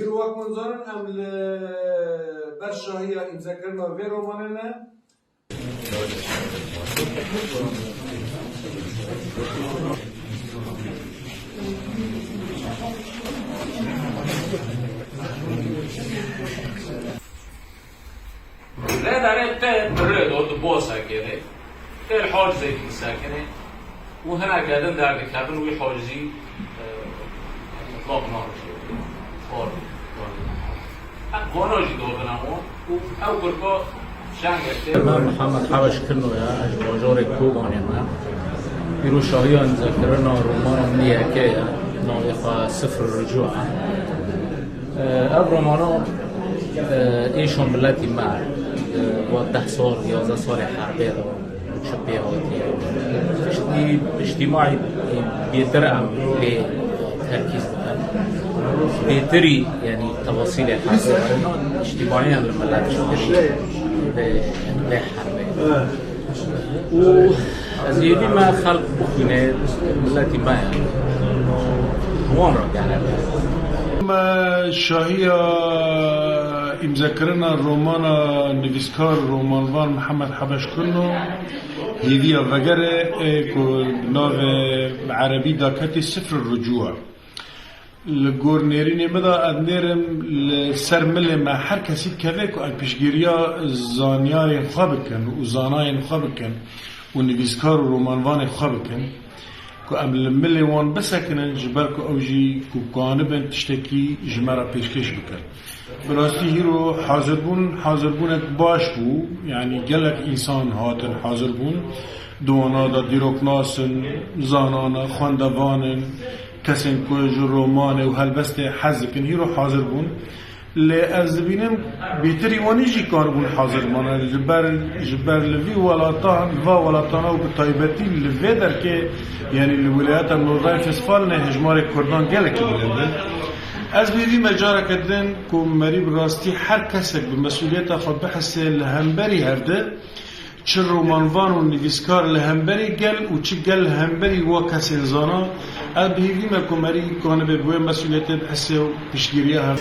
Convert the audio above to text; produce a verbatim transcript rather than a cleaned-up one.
Îro wek hûn zanin em li ber şahiya îmzekirina vê romanê ne. Lê derê tê pirê do di bosekê de, tê li hocizekî disekine û hineke din derdikevin wî hocizî, e, mitlaq naxişe. Xor, xor. Vana jî dovina wan û ew kurka şengek tê. Me Mihemed Hebeş Kirno ya, ez ji bajarê Kobanê me. Îro şahiya îmzekirina romana min yekê ye, navê xwe Sifr Ricû e. Ev romana, e, êşa miletî me, e, wa deh sal, yazdeh salê herbê de çi pê hatiye. Tiştî îctîmaî bêtir em lê terkîz bikin. Bêtirî, yanî tefasîlê herbê, îctîmaî em li milet çi kirî, lê, lê herbê. û ez hêvî me xelk bixwîne, miletî me ye. Wan re gele. Me şahiya îmzekirina romana nivîskar, romanvan Mihemed Hebeş Kirno hêviya vegere, ê ku navê erebî daketî Sifr Ricû e. Li gor nêrînê min de ez nêrim li ser milê me her kesî dikeve ku em piştgiriya zanyarên xwe bikin û zanayên xwe bikin û nivîskar û romanvanên xwe bikin, ku em li milê wan bisekinin, ji ber ku ew jî ku kanibin tiştekî ji me re pêşkêş bikin. Bi rastî hîro hazirbûn, hazirbûnek baş bû. Yanî gelek însan hatin hazirbûn. Di wana de dîroknas in, zanan e, xwendevan in, kesên ku ji romanê û helbestê hez dikin, hîro hazir bûn. Lê ez dibînim bêtirî wanî jî karibûn hazir bana. Ji ber, ji ber li vî welatan, va welatana û bi taybetî li vê derkê, yanî li wilayeta Nordrhein-Westfalenê hejmarê kurdan gelekî bilind e. Ez bi vî me careke din ku merî bi rastî her kesek bi mesûliyeta xwe bihise li hemberî hevdi, çi romanvan û nivîskar li hemberî gel û çi gel li hemberî wa kesên zana, ez bi hêvî me ku merî kanibe bi wê mesûliyetê bihise û piştgiriya hev.